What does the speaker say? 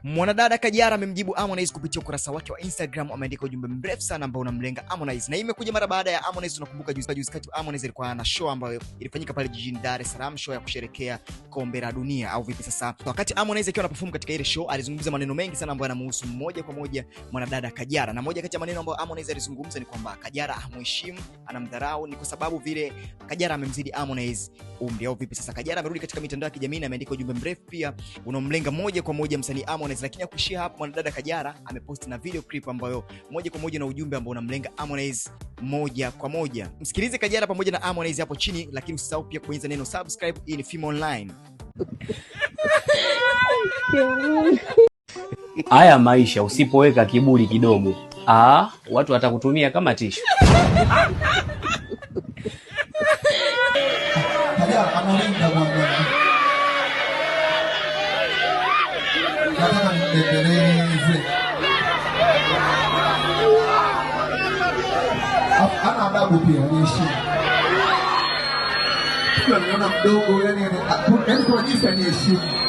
Mwanadada Kajala amemjibu Harmonize kupitia ukurasa wake wa Instagram, ameandika ujumbe mrefu sana ambao unamlenga Harmonize, na hii imekuja mara baada ya Harmonize, tunakumbuka juzi juzi kati Harmonize alikuwa na show ambayo ilifanyika pale jijini Dar es Salaam, show ya kusherekea Kombe la Dunia au vipi? Sasa wakati Harmonize akiwa anaperform katika ile show, alizungumza maneno mengi sana ambayo yanamuhusu moja kwa moja mwanadada Kajala, na moja kati ya maneno ambayo Harmonize alizungumza ni kwamba Kajala hamuheshimu, anamdharau, ni kwa sababu vile Kajala amemzidi Harmonize umri au vipi? Sasa Kajala amerudi katika mitandao ya kijamii na ameandika ujumbe mrefu pia unaomlenga moja kwa moja msanii Harmonize, lakini hakuishia hapo. Mwanadada Kajala ameposti na video clip ambayo moja kwa moja na ujumbe ambao unamlenga Harmonize moja kwa moja. Msikilize Kajala pamoja na Harmonize hapo chini, lakini usisahau pia kubonyeza neno subscribe. Hii ni Fimo Online. Haya maisha, usipoweka kiburi kidogo, watu watakutumia kama tishu. Kajala analinda bwana. Nataka nimbembeleze. Ana adabu pia, aniheshimu. Pia niona mdogo, yani kwa jinsi aniheshimu.